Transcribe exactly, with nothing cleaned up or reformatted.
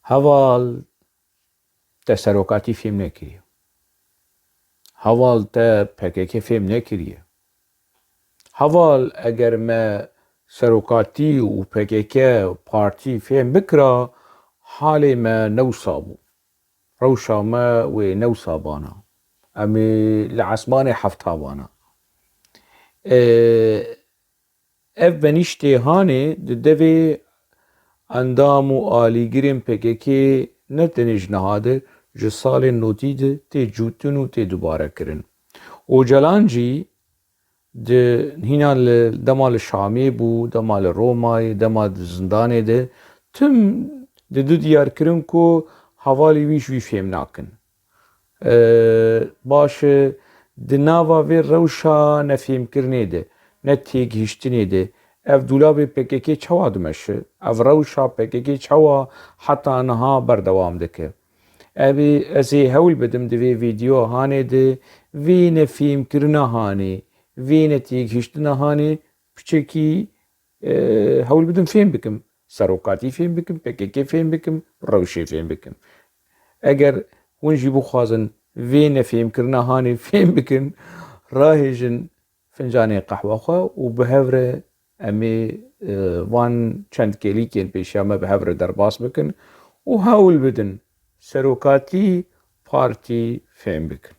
Heval te serokatî fêm nekiriye. Heval te P K K fêm nekiriye. Heval eger me serokatî û P K K partî fêm bikira, halê me newsa bû. Rewşa me wê newsa bana. Em ê li esmanê hefta bana. Ê, ev benîştê hanê di devê endam û alîgirên P K K ne tenê ji niha de, ji salên notî de tê cûtin û tê dubare kirin. Ocalan jî di hîna li dema li Şamê bû, dema li Romayê, dema di zindanê de, tim didu diyar kirin ku hevalê wî ji wî fêm nakin. Ee, baş e, di nava vê rewşa nefêmkirinê de, ne têgihiştinê de, ev dûlabê P K K çawa dimeşe? Ev rewşa P K K çawa heta niha berdewam dike? Ev ê, ez ê hewl bidim di vê vîdeo hanê de vê nefêmkirina hanê, vê netêgihiştina hanê piçekî, e, hewl bidim fêm bikim. Serokatî fêm bikim, P K K fêm bikim, rewşê fêm bikim. Eger hûn jî bixwazin vê nefêmkirina hanê fêm bikin, rahêjin fincanê qehwa xwe û bi hev re em ê, e, van çend kêlîkên pêşiya me bi hev re derbas bikin û hewl bidin serokatî partî fêm bikin.